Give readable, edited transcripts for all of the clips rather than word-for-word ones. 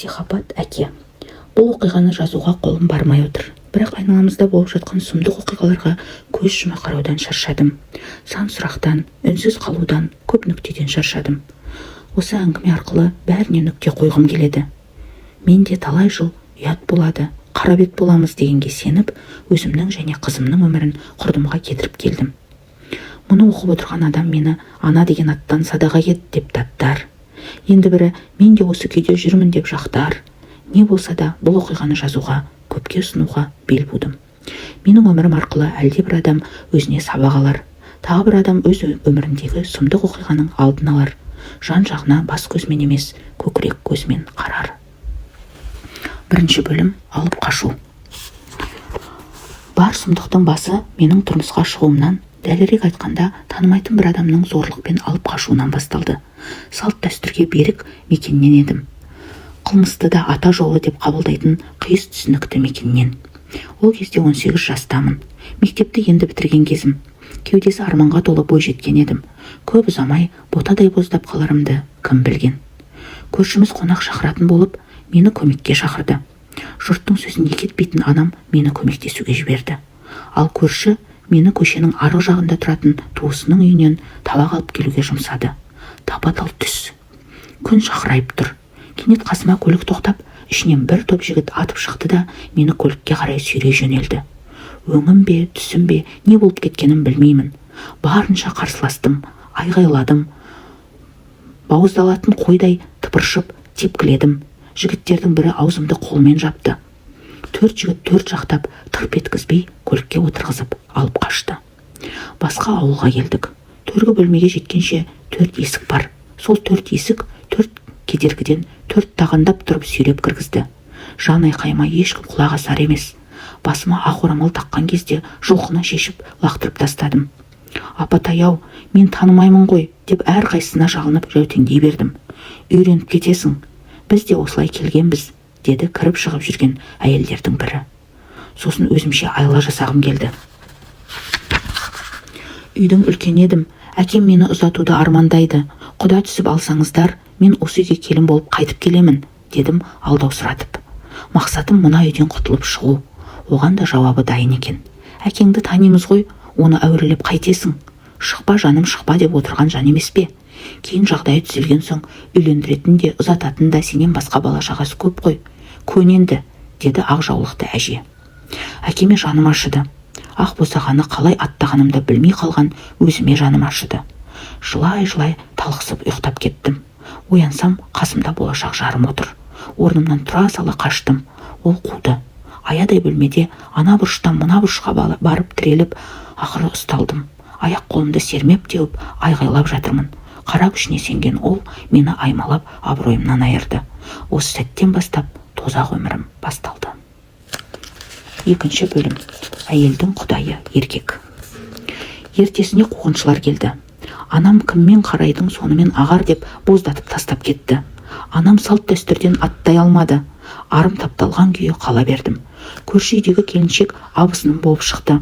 Психопат әке. Бұл оқиғаны жазуға қолым бармай отыр. Бірақ айналамызда болып жатқан сұмдық оқиғаларға көз жұма қараудан шаршадым. Сан сұрақтан, үнсіз қалудан, көп нүктеден шаршадым. Осы әңгіме арқылы бәріне нүкте қойғым келеді. Мен де талай жыл ұят болады, қара бет боламыз дегенге сеніп, өзімнің және қызымның өмірін құрдымға кетіріп келдім. Мұны оқып отырған адам мені ана деген аттан садаға кет деп даттар. Енді бірі мен де осы күйде жүрмін деп жақтар. Не болса да, бұл оқиғаны жазуға, көпке ұсынуға бел будым. Менің өмірім арқылы әлдебір адам өзіне сабақ алар, тағы бір адам өз өміріндегі сұмдық оқиғаның алдын алар, жан жағына бас көзімен емес, көкірек көзімен қарар. Бірінші бөлім. Алып қашу. Бар сұмдықтың басы менің тұрмысқа шығуымнан, дәлірек айтқанда, танымайтын бір адамның зорлықпен алып қашуынан басталды. Салт дәстүрге берік мекеннен едім. Қылмысты да ата жолы деп қабылдайтын қиыс түсінікті мекеннен. Ол кезде 18 жастамын. Мектепті енді бітірген кезім. Кеудесі арманға толы бойжеткен едім. Көп ұзамай ботадай боздап қаларымды кім білген? Көршіміз қонақ шақыратын болып, мені көмекке шақырды. Жұрттың сөзін екі етпейтін анам мені көмектесуге жіберді. Ал көрші мені көшенің арғы жағында тұратын туысының үйінен табақ алып келуге жұмсады. Тапа тал түс. Күн шақырайып тұр. Кенет қасыма көлік тоқтап, ішінен бір топ жігіт атып шықты да, мені көлікке қарай сүйрей жөнелді. Өңім бе, түсім бе, не болып кеткенін білмеймін. Барынша қарсыластым, айғайладым. Бауыздалатын қойдай тыпыршып, тепкіледім. Жігіттердің бірі аузымды қолымен жапты. Төрт жігіт төрт жақтап тырп еткізбей көлікке отырғызып алып қашты. Басқа ауылға келдік. Төргі бөлмеге жеткенше төрт есік бар. Сол төрт есік төрт кедергіден төрт тағандап тұрып сүйреп кіргізді. Жан айқайыма ешкім құлақ асар емес. Басыма ақ орамал таққан кезде жұлқына шешіп лақтырып тастадым. «Апатай-ау, мен танымаймын ғой», – деп әрқайсысына жалынып жәутеңдей бердім. «Үйреніп кетесің, біз де осылай келгенбіз», – деді кіріп шығып жүрген әйелдердің бірі. Сосын өзімше айла жасағым келді. «Үйдің үлкені едім, әкем мені ұзатуды армандайды. Құда түсіп алсаңыздар, мен осы үйге келін болып қайтып келемін», – дедім алдаусыратып. Мақсатым мына үйден құтылып шығу. Оған да жауабы дайын екен. «Әкеңді танимыз ғой, оны әурелеп қайтесің? Шықпа, жаным, шықпа деп отырған жан емес пе? Кейін жағдайы түзелген соң үйлендіретін де, ұзататын да сенен басқа бала шағасы көп қой, көн енді», – деді ақ жаулықты әже. Әкеме жаным ашыды. Ақ босағаны қалай аттағанымды білмей қалған өзіме жаным ашыды. Жылай-жылай талықсып ұйықтап кеттім. Оянсам, қасымда болашақ жарым отыр. Орнымнан тұра сала қаштым. Ол қуды. Аядай бөлмеде ана бұрыштан мына бұрышқа барып тіреліп, ақыры ұсталдым. Аяқ қолымды сермеп теуіп, айғайлап жатырмын. Қара күшіне сенген ол мені аймалап, абыройымнан айырды. Осы сәттен бастап тозақ өмірім басталды. Екінші бөлім. Әйелдің құдайы еркек. Ертесіне қуғыншылар келді. Анам «Кіммен қарайдың, сонымен ағар» деп боздатып тастап кетті. Анам салт дәстүрден аттай алмады. Арым тапталған күйі қала бердім. Көрші үйдегі келіншек абысыным болып шықты.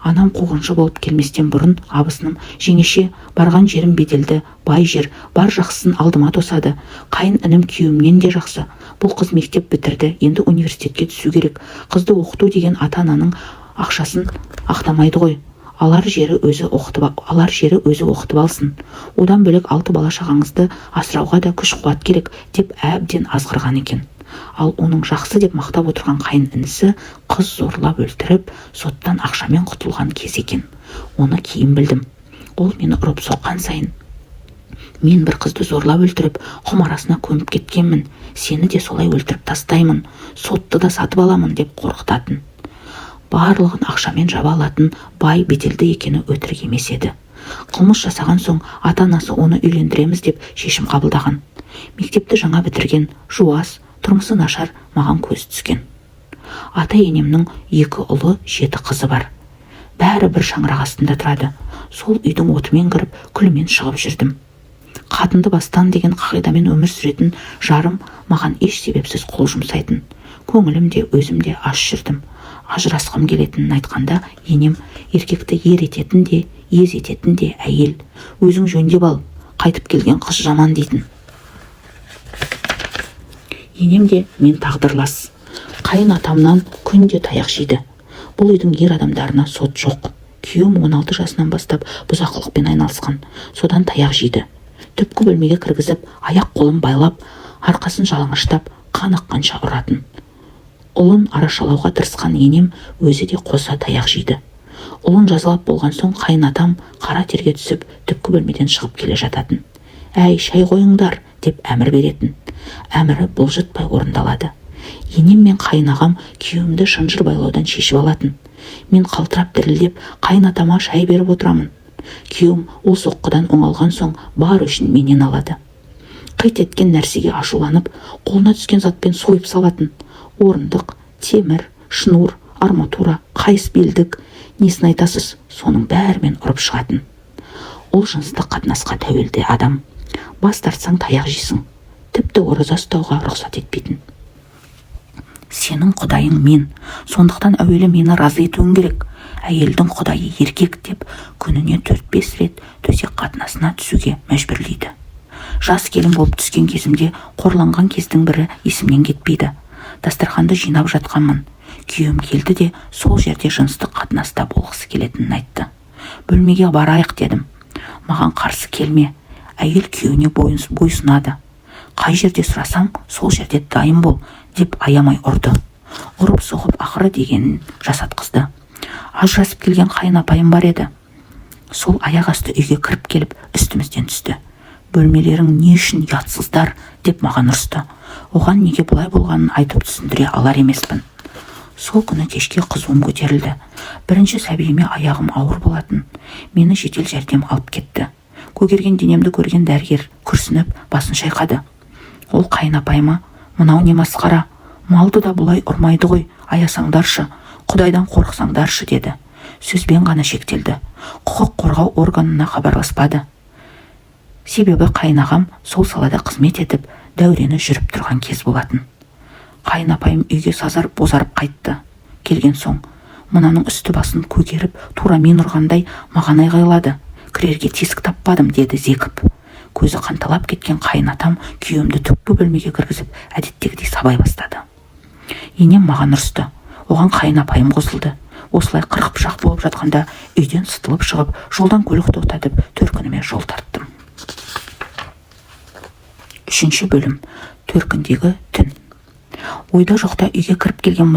Анам қуғыншы болып келместен бұрын абысыным: «Жеңеше, барған жерім беделді, бай жер, бар жақсысын алдыма тосады. Қайын інім күйеуімнен де жақсы. Бұл қыз мектеп бітірді, енді университетке түсу керек. Қызды оқыту деген ата ананың ақшасын ақтамайды ғой. Алар жері өзі оқытып алсын. Одан бөлек, алты бала шағаңызды асырауға да күш қуат керек», – деп әбден азғырған екен. Ал оның жақсы деп мақтап отырған қайын інісі қыз зорлап өлтіріп, соттан ақшамен құтылған кез екен. Оны кейін білдім. Ол мені ұрып соққан сайын: «Мен бір қызды зорлап өлтіріп, құм арасына көміп кеткенмін, сені де солай өлтіріп тастаймын, сотты да сатып аламын», – деп қорқытатын. Барлығын ақшамен жаба алатын бай, беделді екені өтірік емес еді. Қылмыс жасаған соң ата анасы оны үйлендіреміз деп шешім қабылдаған. Мектепті жаңа бітірген, жуас, тұрмысы нашар маған көз түскен. Ата енемнің екі ұлы, жеті қызы бар. Бәрі бір шаңырақ астында тұрады. Сол үйдің отымен кіріп, күлімен шығып жүрдім. Қатынды бастан деген қағидамен өмір сүретін жарым маған еш себепсіз қол жұмсайтын. Көңілім де, өзім де аш жүрдім. Ажырасқым келетінін айтқанда енем: «Еркекті ер ететін де, ез ететін де әйел. Өзің жөндеп ал, қайтып келген қыз жаман», – дейтін. Енем де мен тағдырлас. Қайын атамнан күнде таяқ жейді. Бұл үйдің ер адамдарына сот жоқ. Күйеуім 16 жасынан бастап бұзақылықпен айналысқан. Содан таяқ жейді. Түпкі бөлмеге кіргізіп, аяқ қолын байлап, арқасын жалаңаштап, қан аққанша ұратын. Ұлын арашалауға тырысқан енем өзі де қоса таяқ жейді. Ұлын жазалап болған соң қайын атам қара терге түсіп, түпкі бөлмеден шығып келе жататын. «Әй, шай қойыңдар», – деп әмір беретін. Әмірі бұлжытпай орындалады. Енем мен қайын ағам күйеуімді шынжыр байлаудан шешіп алатын. Мен қалтырап, дірілдеп қайын атама шай беріп отырамын. Күйеуім ол соққыдан оңалған соң бар өшін менен алады. Қит еткен нәрсеге ашуланып, қолына түскен затпен сойып салатын. Орындық, темір, шнур, арматура, қайыс белдік, несін айтасыз, соның бәрімен ұрып шығатын. Ол жыныстық қатынасқа тәуелді адам. Бас тартсаң, таяқ жейсің. Тіпті ораза ұстауға рұқсат етпейтін. «Сенің құдайың мен, сондықтан әуелі мені разы етуің керек. Әйелдің құдайы еркек», – деп күніне 4-5 рет төсек қатынасына түсуге мәжбүрлейді. Жас келін болып түскен кезімде қорланған кездің бірі есімнен кетпейді. Дастарханды жинап жатқанмын. Күйеуім келді де, сол жерде жыныстық қатынаста болғысы келетінін айтты. «Бөлмеге барайық», – дедім. «Маған қарсы келме, әйел күйеуіне бойсұнады. Қай жерде сұрасам, сол жерде дайын бол», – деп аямай ұрды. Ұрып соғып, ақыры дегенін жасатқызды. Ажырасып келген қайын апайым бар еді. Сол аяқ асты үйге кіріп келіп, үстімізден түсті. «Бөлмелерің не үшін ұятсыздар?» – деп маған ұрысты. Оған неге бұлай болғанын айтып түсіндіре алар емеспін. Сол күні кешке қызуым көтерілді. Бірінші сәбиіме аяғым ауыр болатын. Мені жедел жәрдем алып кетті. Көгерген денемді көрген дәрігер күрсініп, басын шайқады. Ол қайын апайыма: «Мынау не масқара? Малды да бұлай ұрмайды ғой, аясаңдаршы, құдайдан қорықсаңдаршы», – деді. Сөзбен ғана шектелді, құқық қорғау органына хабарласпады. Себебі қайын ағам сол салада қызмет етіп, дәурені жүріп тұрған кез болатын. Қайын апайым үйге сазарып, бозарып қайтты. Келген соң: «Мынаның үсті басын көгеріп, тура мен ұрғандай маған айғайлады, кірерге тесік таппадым», – деді зекіп. Көзі қанталап кеткен қайын атам күйеуімді түпкі бөлмеге кіргізіп, әдеттегідей сабай бастады. Енем маған ұрысты, оған қайын апайым қосылды. Осылай қырық пышақ болып жатқанда үйден сытылып шығып, жолдан көлік тоқтатып, төркініме жол тарттым. Үшінші бөлім. Төркіндегі түн. Ойда жоқта үйге кіріп келген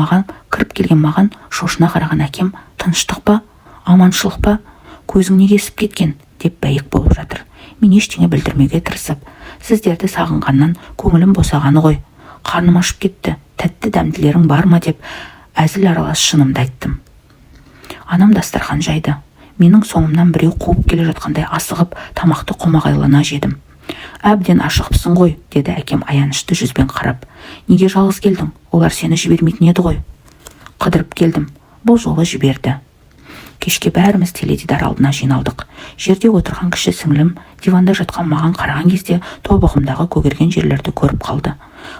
маған шошына қараған әкем: «Тыныштық па, аманшылық па, көзің неге ісіп кеткен?» – деп бәйек болып жатыр. Мен ештеңе білдірмеуге тырысып: «Сіздерді сағынғаннан көңілім босағаны ғой, қарным ашып кетті, тәтті дәмділерің бар ма?» – деп әзіл аралас шынымды айттым. Анам дастархан жайды. Менің соңымнан біреу қуып келе жатқандай асығып, тамақты қомағайлана жедім. «Әбден ашығыпсың ғой», – деді әкем аянышты жүзбен қарап. «Неге жалғыз келдің? Олар сені жібермейтін еді ғой». «Қыдырып келдім. Бұл жолы жіберді». Кешке бәріміз теледидар алдына жиналдық. Жерде отырған кіші сіңлім диванда жатқан маған қараған кезде тобығымдағы көгерген жерлерді көріп қалды.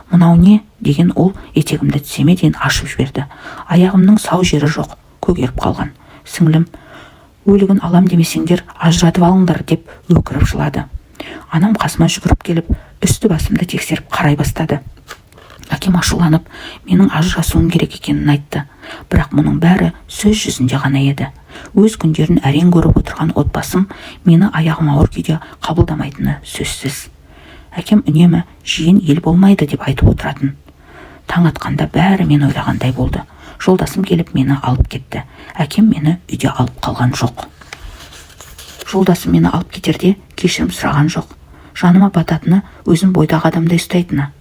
«Мынау не?» – деген ол етегімді тіземе дейін ашып жіберді. Аяғымның сау жері жоқ, көгеріп қалған. Сіңлім: «Өлігін алам демесеңдер, ажыратып алыңдар», – деп өкіріп жылады. Анам қасыма жүгіріп келіп, үсті басымды тексеріп қарай бастады. Әкем ашуланып, менің ажырасуым керек екенін айтты. Бірақ мұның бәрі сөз жүзінде ғана еді. Өз күндерін әрең көріп отырған отбасым мені аяғым ауыр күйде қабылдамайтыны сөзсіз. Әкем үнемі «жиен ел болмайды» деп айтып отыратын. Таң атқанда бәрі мен ойлағандай болды. Жолдасым келіп, мені алып кетті. Әкем мені үйде алып қалған жоқ. Жолдасым мені алып кетерде кешірім сұраған жоқ. Жаныма бататыны – өзін бойдақ адамдай ұстайтыны.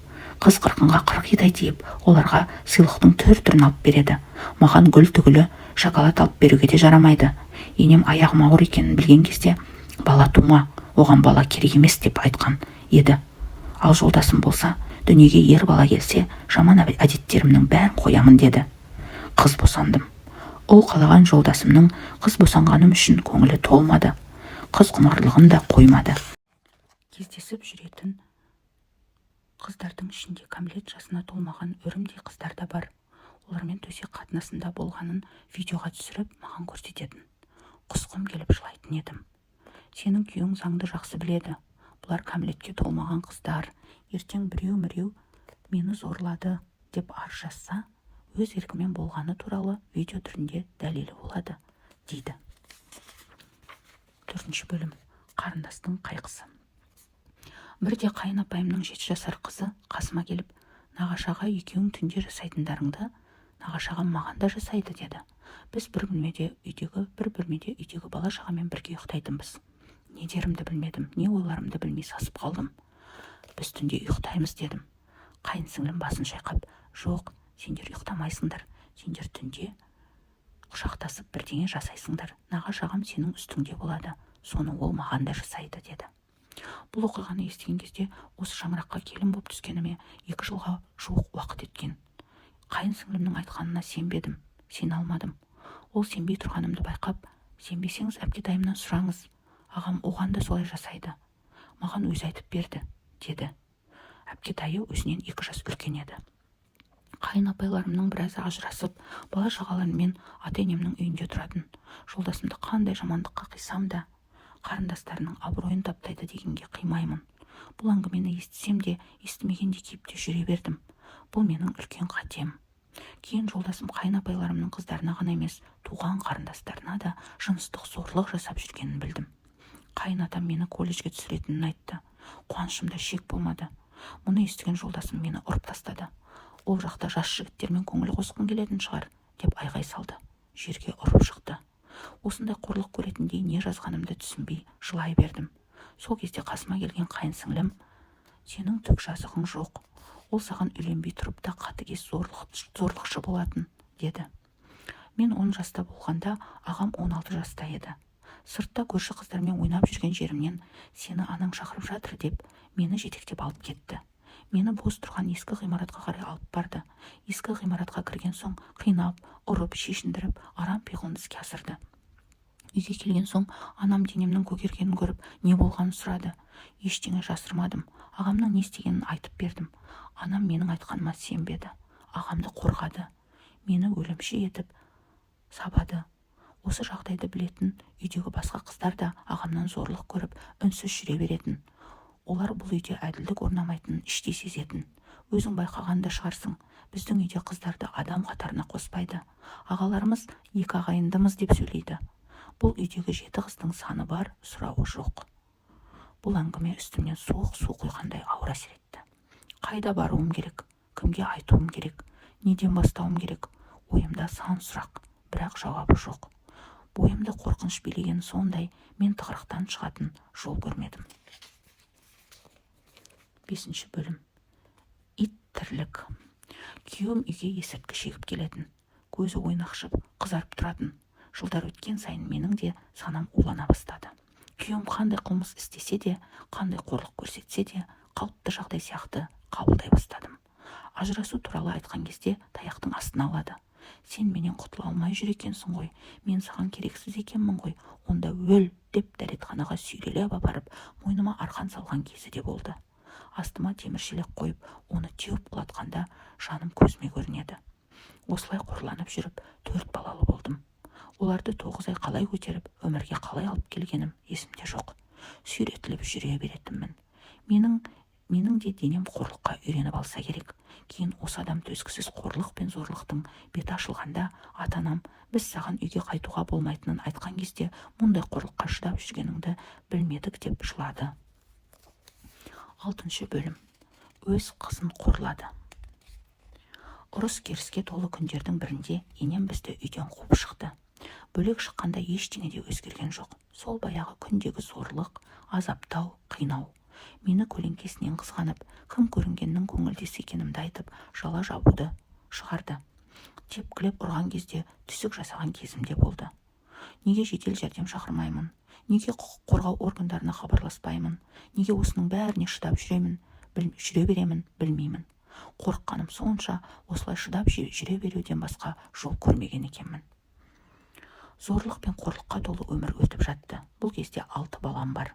Қыз қырқынға қырғидай тиіп, оларға сыйлықтың түр түрін алып береді. Маған гүл түгілі, шоколад алып беруге де жарамайды. Енем аяғым ауыр екенін білген кезде: «Бала тума, оған бала керек емес», – деп айтқан еді. Ал жолдасым болса: «Дүниеге ер бала келсе, жаман әдеттерімнің бәрін қоямын», – деді. Қыз босандым. Ұл қалаған жолдасымның қыз босанғаным үшін көңілі толмады. Қыз құмарлығын да қоймады. Кездесіп жүретін қыздардың ішінде кәмелет жасына толмаған өрімдей қыздар да бар. Олармен төсек қатынасында болғанын видеоға түсіріп, маған көрсететін. Құсқым келіп жылайтын едім. «Сенің күйеуің заңды жақсы біледі. Бұлар кәмелетке толмаған қыздар. Ертең біреу-міреу Мені зорлады деп арыз жазса, өз еркімен болғаны туралы видео түрінде дәлелі болады, дейді. Төртінші бөлім. Қарындастың қайғысы. Бірде қайын апайымның 7 жасар қызы қасыма келіп: «Нағашы аға екеуің түнде жасайтындарыңды нағашы ағам маған да жасайды», – деді. Біз бір бөлмеде үйдегі бала-шағамен бірге ұйықтайтынбыз. Не дерімді білмедім, не ойларымды білмей сасып қалдым. «Біз түнде ұйықтаймыз», – дедім. Қайын сіңлім басын шайқап: «Жоқ, сендер ұйықтамайсыңдар, сендер түнде құшақтасып бірдеңе жасайсыңдар. Нағашы ағам сенің үстіңде болады, соны ол маған да жасайды», – деді. Бұл оқиғаны естіген кезде осы шаңыраққа келін боп түскеніме 2 жылға жуық уақыт өткен. Қайын сіңлімнің айтқанына сенбедім, сене алмадым. Ол сенбей тұрғанымды байқап: «Сенбесеңіз, әпкетайымнан сұраңыз, ағам оған да солай жасайды, маған өзі айтып берді», – деді. Әпкетайы өзінен 2 жас үлкен еді. Қайын апайларымның біразы ажырасып, бала-шағаларымен ата-енемнің үйінде тұратын. Жолдасымды қандай жамандыққа қисам да, қарындастарының абыройын таптайды дегенге қимаймын. Бұл әңгімені естісем де, естімегендей кейіпте жүре бердім. Бұл менің үлкен қатем. Кейін жолдасым қайын апайларымның қыздарына ғана емес, туған қарындастарына да жыныстық зорлық жасап жүргенін білдім. Қайын атам мені колледжге түсіретінін айтты. Қуанышымда шек болмады. Мұны естіген жолдасым мені ұрып тастады. «Ол жақта жас жігіттермен көңіл қосқың келетін шығар», – деп айғай салды, жерге ұрып шықты. Осындай қорлық көретіндей не жазғанымды түсінбей жылай бердім. Сол кезде қасыма келген қайын сіңлім: «Сенің түк жазығың жоқ, ол саған үйленбей тұрып та қатыгез, зорлықшы болатын», – деді. Мен 10 жаста болғанда, ағам 16 жаста еді. Сыртта көрші қыздармен ойнап жүрген жерімнен «Сені анаң шақырып жатыр» деп, мені жетектеп алып кетті. Мені бос тұрған ескі ғимаратқа қарай алып барды. Ескі ғимаратқа кірген соң қинап, ұрып, шешіндіріп, арам пиғылын іске асырды. Үйге келген соң анам денемнің көгергенін көріп, не болғанын сұрады. Ештеңе жасырмадым, ағамның не істегенін айтып бердім. Анам менің айтқаныма сенбеді, ағамды қорғады, мені өлімші етіп сабады. Осы жағдайды білетін үйдегі басқа қыздар да ағамнан зорлық көріп, үнсіз жүре беретін. Олар бұл үйде әділдік орнамайтынын іштей сезетін. Өзің байқаған да шығарсың, біздің үйде қыздарды адам қатарына қоспайды. Ағаларымыз екі ағайындымыз деп сөйлейді. Бұл үйдегі жеті қыздың саны бар, сұрауы жоқ. Бұл әңгіме үстімнен суық су құйғандай ауыр әсер етті. Қайда баруым керек? Кімге айтуым керек? Неден бастауым керек? Ойымда сан сұрақ, бірақ жауабы жоқ. Бойымды қорқыныш билегені сондай, мен тығырықтан шығатын жол көрмедім. Бесінші бөлім. Ит тірлік. Күйеуім үйге есірткі шегіп келетін. Көзі ойнақшып, қызарып тұратын. Жылдар өткен сайын менің де санам улана бастады. Күйеуім қандай қылмыс істесе де, қандай қорлық көрсетсе де, қалыпты жағдай сияқты қабылдай бастадым. Ажырасу туралы айтқан кезде таяқтың астына алады. «Сен менен құтыла алмай жүр екенсің ғой, мен саған керексіз екенмін ғой, онда өл», – деп дәретханаға сүйрелеп апарып, мойныма арқан салған кезі де болды. Астыма темір шелек қойып, оны теуіп құлатқанда жаным көзіме көрінеді. Осылай қорланып жүріп төрт балалы болдым. Оларды 9 ай қалай көтеріп, өмірге қалай алып келгенім есімде жоқ. Сүйретіліп жүре беретінмін. Менің де денем қорлыққа үйреніп алса керек. Кейін осы адам төзгісіз қорлық пен зорлықтың беті ашылғанда, ата-анам біз саған үйге қайтуға болмайтынын айтқан кезде, «Мұндай қорлыққа шыдап жүргеніңді білмедік» деп жылады. Алтыншы бөлім. Өз қызын қорлады. Ұрыс керіске толы күндердің бірінде енем бізді үйден қуып шықты. Бөлек шыққанда ештеңе де өзгерген жоқ. Сол баяғы күндегі зорлық, азаптау, қинау. Мені көлеңкесінен қызғанып, кім көрінгеннің көңілдесі екенімді айтып, жала жабуды шығарды. Тепкілеп ұрған кезде түсік жасаған кезім де болды. Неге жедел жәрдем шақырмаймын? Неге құқық қорғау органдарына хабарласпаймын? Неге осының бәріне шыдап жүре беремін, білмеймін. Қорыққаным сонша, осылай шыдап жүре беруден басқа жол көрмеген екенмін. Зорлық пен қорлыққа толы өмір өтіп жатты. Бұл кезде алты балам бар.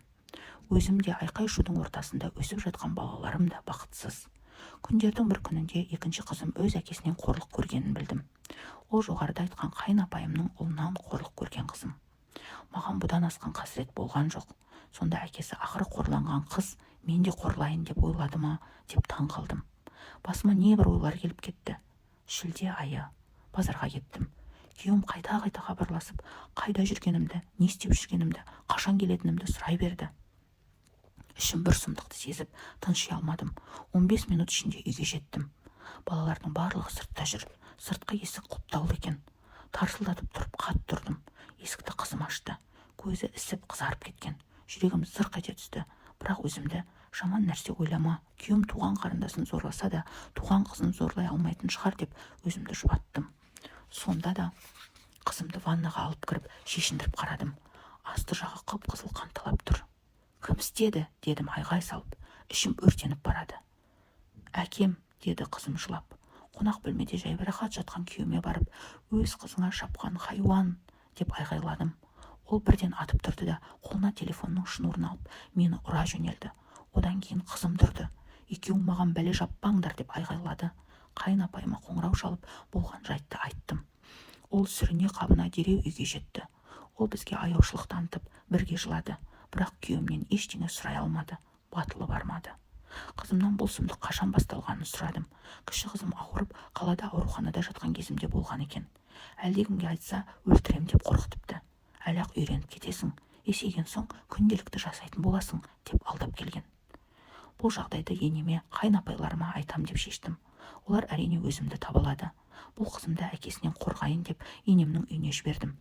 Өзім де айқай-шудың ортасында өсіп жатқан балаларым да бақытсыз. Күндердің бір күнінде екінші қызым өз әкесінен қорлық көргенін білдім. Ол жоғарыда айтқан қайын апайымның ұлынан қорлық көрген қызым. Маған бұдан асқан қасірет болған жоқ. Сонда әкесі ақыры қорланған қыз мен де қорлайын деп ойлады ма деп таң қалдым. Басыма небір ойлар келіп кетті. Шілде айы. Базарға кеттім. Күйеуім қайта-қайта хабарласып, қайда жүргенімді, не істеп жүргенімді, қашан келетінімді сұрай берді. Ішім бір сұмдықты сезіп, тынши алмадым. 15 минут ішінде үйге жеттім. Балалардың барлығы сыртта жүр. Сыртқы есік құлыптаулы екен. Тарсылдатып тұрып қатты ұрдым. Есікті қызым ашты. Көзі ісіп, қызарып кеткен. Жүрегім зырқ ете түсті. Бірақ өзімді жаман нәрсе ойлама, күйеуім туған қарындасын зорласа да, туған қызын зорлай алмайтын шығар деп өзімді жұбаттым. Сонда да қызымды ваннаға алып кіріп, шешіндіріп қарадым. Асты жағы қып-қызыл қанталап тұр. Кім істеді? Дедім айғай салып. Ішім өртеніп барады. Әкем, деді қызым жылап. Қонақ бөлмеде жайбарақат жатқан күйеуіме барып, өз қызыңа шапқан хайуан деп айғайладым. Ол бірден атып тұрды да, қолына телефонның шнурын алып, мені ұра жөнелді. Одан кейін қызымды ұрды. Екеуің маған бәле жаппаңдар деп айғайлады. Қайын апайыма қоңырау шалып, болған жайтты айттым. Ол сүріне қабына дереу үйге жетті. Ол бізге аяушылық танытып, бірге жылады. Бірақ күйеуімнен ештеңе сұрай алмады, батылы бармады. Қызымнан бұл сұмдық қашан басталғанын сұрадым. Кіші қызым ауырып, қалада ауруханада жатқан кезімде болған екен. Әлдекімге айтса, өлтірем деп қорқытыпты. Әлі-ақ үйреніп кетесің, есейген соң күнделікті жасайтын боласың деп алдап келген. Бұл жағдайды енеме, қайын апайларыма айтам деп шештім. Олар әрине өзімді табалады. Бұл қызымды әкесінен қорғайын деп енемнің үйіне жібердім.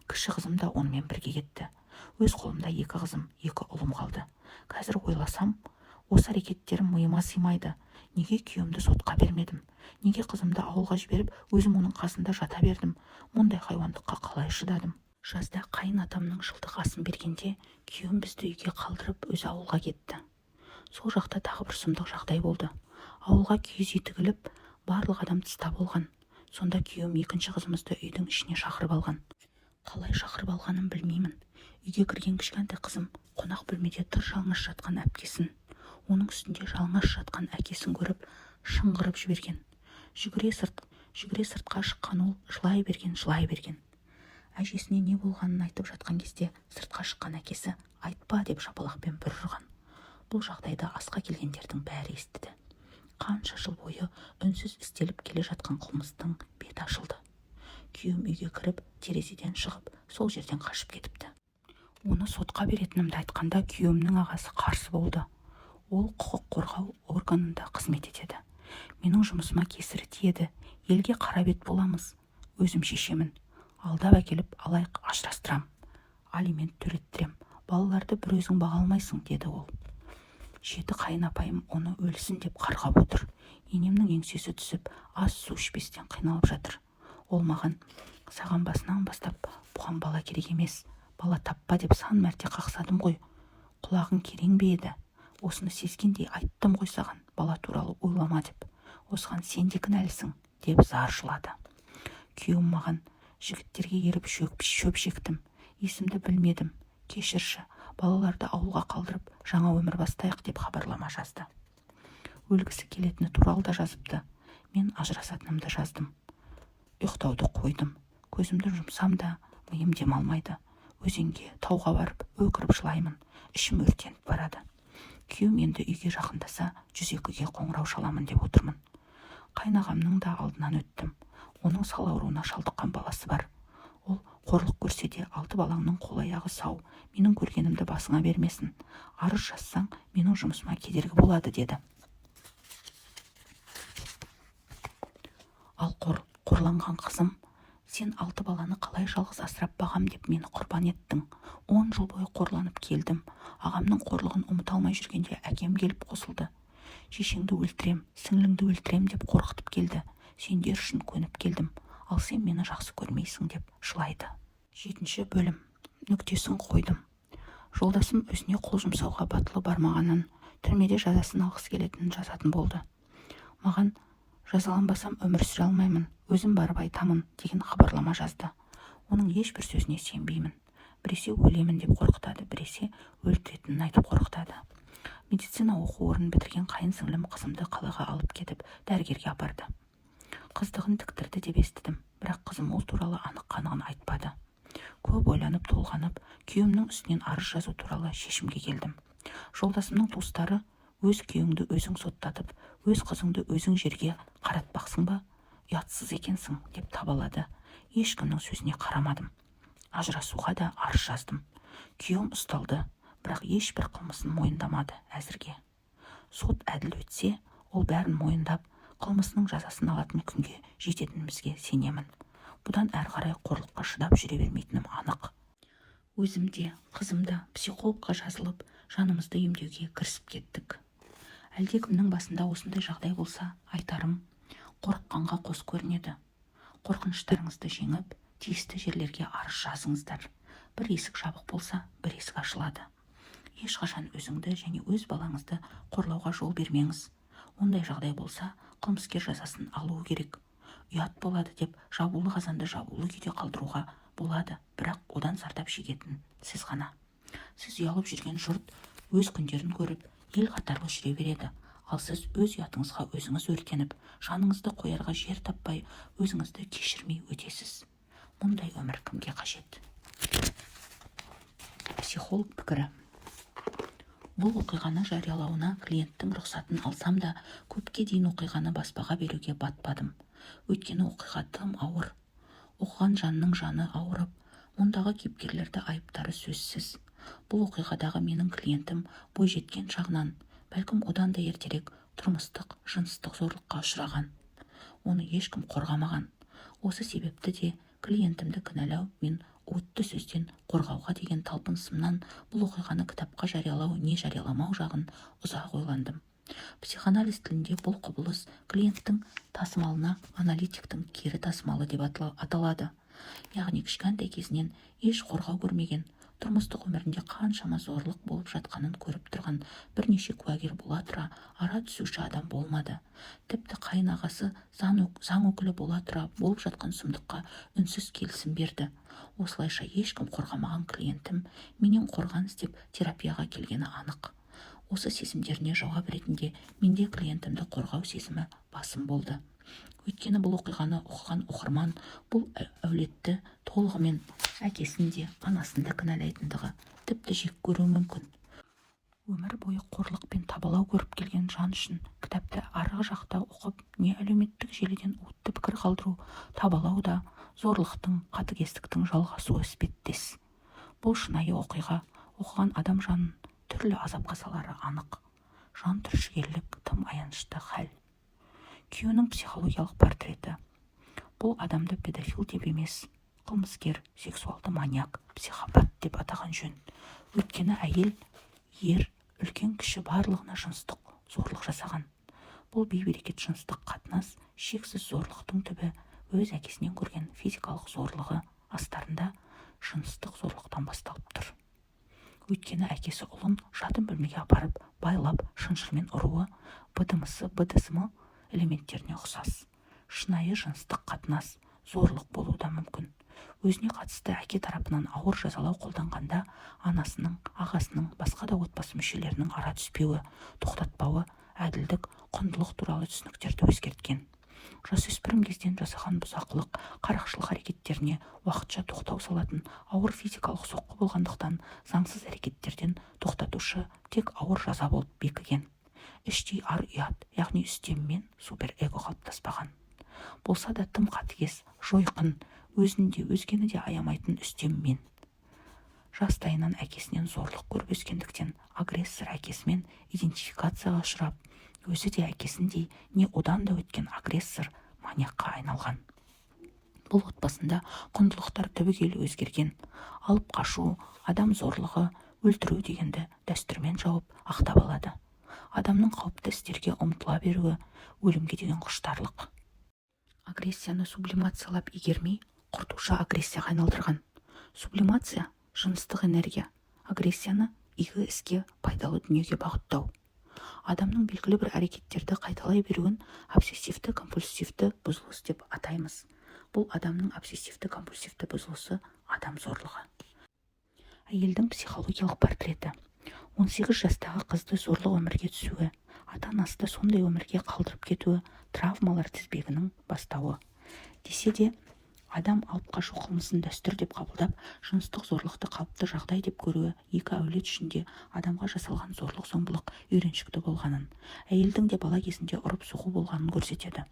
Кіші қызым да онымен бірге кетті. Өз қолымда екі қызым, екі ұлым қалды. Қазір ойласам, осы әрекеттерім миыма сыймайды. Неге күйеуімді сотқа бермедім? Неге қызымды ауылға жіберіп, өзім оның қасында жата бердім? Мұндай хайуандыққа қалай шыдадым? Жазда қайын атамның жылдық асын бергенде күйеуім бізді үйге қалдырып, өзі ауылға кетті. Сол жақта тағы бір сұмдық жағдай болды. Ауылға киіз үй тігіліп, барлық адам тыста болған. Сонда күйеуім екінші қызымызды үйдің ішіне шақырып алған. Қалай шақырып алғанын білмеймін. Үйге кірген кішкентай қызым қонақ бөлмеде тыр жалаңаш жатқан әпкесін, оның үстінде жалаңаш жатқан әкесін көріп, шыңғырып жіберген. Жүгіре сыртқа шыққан ол жылай берген, жылай берген. Әжесіне не болғанын айтып жатқан кезде сыртқа шыққан әкесі айтпа деп шапалақпен бір ұрған. Бұл жағдайды асқа келгендердің бәрі естіді. Қанша жыл бойы үнсіз істеліп келе жатқан қылмыстың беті ашылды. Күйеуім үйге кіріп, терезеден шығып, сол жерден қашып кетіпті. Оны сотқа беретінімді айтқанда күйеуімнің ағасы қарсы болды. Ол құқық қорғау органында қызмет етеді. Менің жұмысыма кесірі тиеді. Елге қара бет боламыз. Өзім шешемін. Алдап әкеліп алайық, ажырастырам. Алимент төлеттірем. Балаларды бір өзің баға алмайсың, деді ол. Жеті қайын апайым оны өлсін деп қарғап отыр. Енемнің еңсесі түсіп, ас су ішпестен қиналып жатыр. Ол маған, саған басынан бастап бұған бала керек емес, бала таппа деп сан мәрте қақсадым ғой. Құлағың керең бе еді? Осыны сезгендей айттым ғой саған, бала туралы ойлама деп. Осыған сен де кінәлісің, деп зар жылады. Күйеуім маған, жігіттерге еріп шөп шектім, есімді білмедім, кешірші, балаларды ауылға қалдырып, жаңа өмір бастайық деп хабарлама жазды. Өлгісі келетіні туралы да жазыпты. Мен ажырасатынымды жаздым. Ұйықтауды қойдым. Көзімді жұмсам да, миым демалмайды. Өзенге, тауға барып, өкіріп жылаймын. Ішім өртеніп барады. Күйеуім енді үйге жақындаса, 102-ге қоңырау шаламын деп отырмын. Қайнағамның да алдынан өттім. Оның сал ауруына шалдыққан баласы бар. Ол қорлық көрсе де, 6 балаңның қол-аяғы сау, менің көргенімді басыңа бермесін. Арыз жазсаң, менің жұмысыма кедергі болады, деді. Ал қорланған қызым, сен 6 баланы қалай жалғыз асырап бағам деп мені құрбан еттің. 10 жыл бойы қорланып келдім. Ағамның қорлығын ұмыта алмай жүргенде әкем келіп қосылды. Шешеңді өлтірем, сіңліңді өлтірем деп қорқытып келді. Сендер үшін көніп келдім. Ал сен мені жақсы көрмейсің деп жылайды. 7-ші бөлім. Нүктесін қойдым. Жолдасым өзіне қол жұмсауға батылы бармағанын, түрмеде жазасын алғысы келетінін жазатын болды. Маған жазаланбасам өмір сүре алмаймын, өзім барып айтамын деген хабарлама жазды. Оның ешбір сөзіне сенбеймін. Біресе өлемін деп қорқытады, біресе өлтіретінін айтып қорқытады. Медицина оқу орнын бітірген қайын сіңлім қызымды қалаға алып кетіп, дәрігерге апарды. Қыздығын тіктірді деп естідім, бірақ қызым ол туралы анық-қанығын айтпады. Көп ойланып, толғанып, күйеуімнің үстінен арыз жазу туралы шешімге келдім. Жолдасымның туыстары Өз күйеуіңді өзің соттатып, өз қызыңды өзің жерге қаратпақсың ба? Ұятсыз екенсің», – деп табалады. Ешкімнің сөзіне қарамадым. Ажырасуға да арыз жаздым. Күйеуім ұсталды, бірақ ешбір қылмысын мойындамады әзірге. Сот әділ өтсе, ол бәрін мойындап, қылмысының жазасын алатын күнге жететінімізге сенемін. Бұдан әрі қарай қорлыққа шыдап жүре бермейтінім анық. Өзім де, қызым да психологқа жазылып, жанымызды емдеуге кірісіп кеттік. Әлдекімнің басында осындай жағдай болса, айтарым: қорыққанға қос көрінеді. Қорқыныштарыңызды жеңіп, тиісті жерлерге арыз жазыңыздар. Бір есік жабық болса, бір есік ашылады. Ешқашан өзіңді және өз балаңызды қорлауға жол бермеңіз. Ондай жағдай болса, қылмыскер жазасын алуы керек. Ұят болады деп жабулы қазанды жабулы күйде қалдыруға болады, бірақ одан зардап шегетін сіз ғана. Сіз ұялып жүрген жұрт өз күндерін көріп, ел қатарлы жүре береді. Ал сіз өз ұятыңызға өзіңіз өртеніп, жаныңызды қоярға жер таппай, өзіңізді кешірмей өтесіз. Мұндай өмір кімге қажет? Психолог пікірі. Бұл оқиғаны жариялауына клиенттің рұқсатын алсам да, көпке дейін оқиғаны баспаға беруге батпадым. Өйткені оқиға тым ауыр. Оқыған жанның жаны ауырып, мұндағы кейіпкерлерді айыптары сөзсіз. Бұл оқиғадағы менің клиентім бойжеткен шағынан, бәлкім, одан да ертерек тұрмыстық, жыныстық зорлыққа ұшыраған. Оны ешкім қорғамаған. Осы себепті де клиентімді кінәлау мен уытты сөзден қорғауға деген талпынысымнан бұл оқиғаны кітапқа жариялау не жарияламау жағын ұзақ ойландым. Психоанализ тілінде бұл құбылыс клиенттің тасымалына аналитиктің кері тасымалы деп аталады. Яғни кішкентай кезінен еш қорғау көрмеген, тұрмыстық өмірінде қаншама зорлық болып жатқанын көріп тұрған бірнеше куәгер бола тұра, ара түсуші адам болмады. Тіпті қайын ағасы заң өкілі бола тұра, болып жатқан сұмдыққа үнсіз келісім берді. Осылайша ешкім қорғамаған клиентім менен қорған іздеп терапияға келгені анық. Осы сезімдеріне жауап ретінде менде клиентімді қорғау сезімі басым болды. Өйткені бұл оқиғаны оқыған оқырман бұл әулетті толығымен, әкесін де, анасын да кінәлайтындығы, тіпті жек көруі мүмкін. Өмір бойы қорлық пен табалау көріп келген жан үшін кітапты арғы жақта оқып не әлеуметтік желіден уытты пікір қалдыру табалау да зорлықтың, қатыгездіктің жалғасуы іспеттес. Бұл шынайы оқиға оқыған адам жанын түрлі азапқа салары анық. Жан түршігерлік, тым аянышты хал. Күйеуінің психологиялық портреті. Бұл адамды педофил деп емес, қылмыскер, сексуалды маньяк, психопат деп атаған жөн. Өйткені әйел, ер, үлкен, кіші барлығына жыныстық зорлық жасаған. Бұл бейберекет жыныстық қатынас, шексіз зорлықтың түбі өз әкесінен көрген физикалық зорлығы астарында жыныстық зорлықтан басталып тұр. Өйткені әкесі ұлын жатын бөлмеге апарып, байлап, шынжырмен ұруы БДМС, БДСМ элементтеріне ұқсас. Шынайы жыныстық қатынас, зорлық болуы да мүмкін. Өзіне қатысты әке тарапынан ауыр жазалау қолданғанда анасының, ағасының, басқа да отбасы мүшелерінің ара түспеуі, тоқтатпауы әділдік, құндылық туралы түсініктерді өзгерткен. Жасөспірім кезден жасаған бұзақылық, қарақшылық әрекеттеріне уақытша тоқтау салатын ауыр физикалық соққы болғандықтан, заңсыз әрекеттерден тоқтатушы тек ауыр жаза болып бекіген. Іштей ар ұят, яғни үстем мен, суперэго қалыптаспаған болса да, тым қатыгез, жойқын, өзін де, өзгені де аямайтын үстем мен. Жастайынан әкесінен зорлық көріп өскендіктен, агрессор әкесімен идентификацияға ұшырап, өзі де әкесіндей не одан да өткен агрессор маньякқа айналған. Бұл отбасында құндылықтар түбегейлі өзгерген. Алып қашу, адам зорлығы, өлтіру дегенді дәстүрмен жауып, ақтап алады. Адамның қауіпті істерге ұмтыла беруі өлімге деген құштарлық. Агрессияны сублимациялап игермей, құртушы агрессияға айналдырған. Сублимация – жыныстық энергия, агрессияны игі іске, пайдалы дүниеге бағыттау. Адамның белгілі бір әрекеттерді қайталай беруін обсессивті компульсивті бұзылыс деп атаймыз. Бұл адамның обсессивті компульсивті бұзылысы – адам зорлығы. Әйелдің психологиялық портреті. 18 жастағы қызды зорлық өмірге түсуі, ата-анасы да сондай өмірге қалдырып кетуі травмалар тізбегінің бастауы. Десе де, Адам алып қашу қылмысын дәстүр деп қабылдап, жыныстық зорлықты қалыпты жағдай деп көруі екі әулет үшін де адамға жасалған зорлық-зомбылық үйреншікті болғанын, әйелдің де бала кезінде ұрып-соғу болғанын көрсетеді.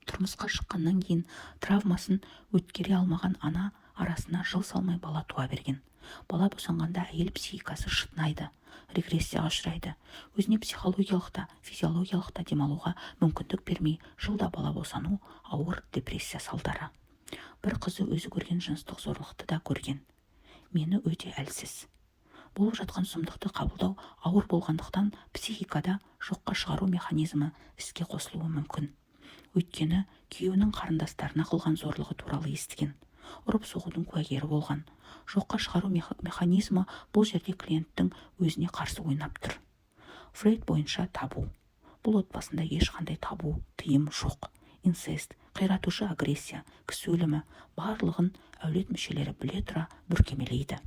Тұрмысқа шыққаннан кейін травмасын өткере алмаған ана арасына жыл салмай бала туа берген. Бала босанғанда әйел психикасы шытынайды, регрессияға ұшырайды. Өзіне психологиялық та, физиологиялық та демалуға мүмкіндік бермей, жылда бала босану ауыр депрессия салдары. Бір қызы өзі көрген жыныстық зорлықты да көрген. Мені өте әлсіз. Болып жатқан сұмдықты қабылдау ауыр болғандықтан, психикада жоққа шығару механизмі іске қосылуы мүмкін. Өйткені күйеуінің қарындастарына қылған зорлығы туралы естіген. Ұрып-соғудың куәгері болған. Жоққа шығару механизмі бұл жерде клиенттің өзіне қарсы ойнап тұр. Фрейд бойынша табу. Бұл отбасында ешқандай табу, тыйым жоқ. Инцест, қиратушы агрессия, кісі өлімі барлығын әулет мүшелері біле тұра бүркемелейді.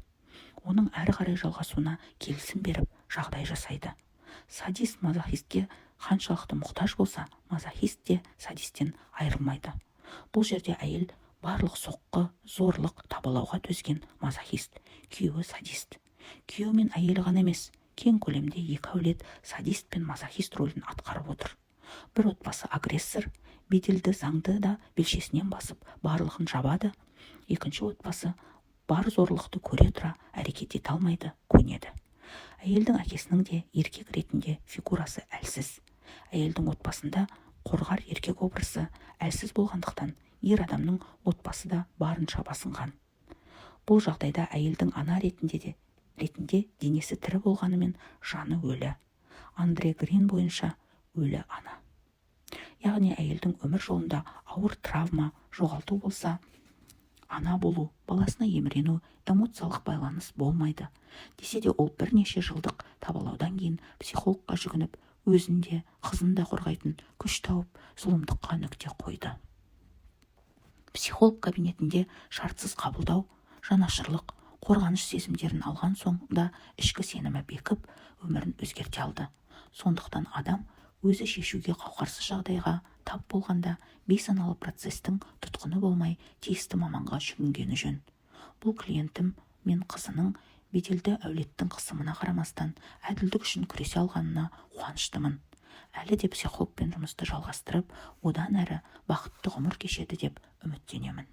Оның әрі қарай жалғасуына келісім беріп, жағдай жасайды. Садист мазохистке қаншалықты мұқтаж болса, мазохист те садисттен айырылмайды. Бұл жерде әйел барлық соққы, зорлық, табалауға төзген мазохист, күйеуі садист. Күйеуі мен әйелі ғана емес, кең көлемде екі әулет садист пен мазохист рөлін атқарып отыр. Бір отбасы агрессор, беделді заңды да белшесінен басып, барлығын жабады. Екінші отбасы бар зорлықты көре тұра әрекет ете алмайды, көнеді. Әйелдің әкесінің де еркек ретінде фигурасы әлсіз. Әйелдің отбасында қорғар еркек образы әлсіз болғандықтан, ер адамның отбасы да барынша басынған. Бұл жағдайда әйелдің ана ретінде денесі тірі болғанымен, жаны өлі. Андре Грин бойынша өлі ана. Яғни әйелдің өмір жолында ауыр травма, жоғалту болса, ана болу, баласына емірену, эмоциялық байланыс болмайды. Десе де, ол бірнеше жылдық табалаудан кейін психологқа жүгініп, өзін де, қызын да қорғайтын күш тауып, зұлымдыққа нүкте қойды. Психолог кабинетінде шартсыз қабылдау, жанашырлық, қорғаныш сезімдерін алған соң да ішкі сенімі бекіп, өмірін өзгерте алды. Сондықтан адам өзі шешуге қауқарсыз жағдайға тап болғанда бейсаналы процестің тұтқыны болмай, тиісті маманға жүгінгені жөн. Бұл клиентім мен қызының беделді әулеттің қысымына қарамастан әділдік үшін күресе алғанына қуаныштымын. Әлі де психологпен жұмысты жалғастырып, одан әрі бақытты ғұмыр кешеді деп үміттенемін.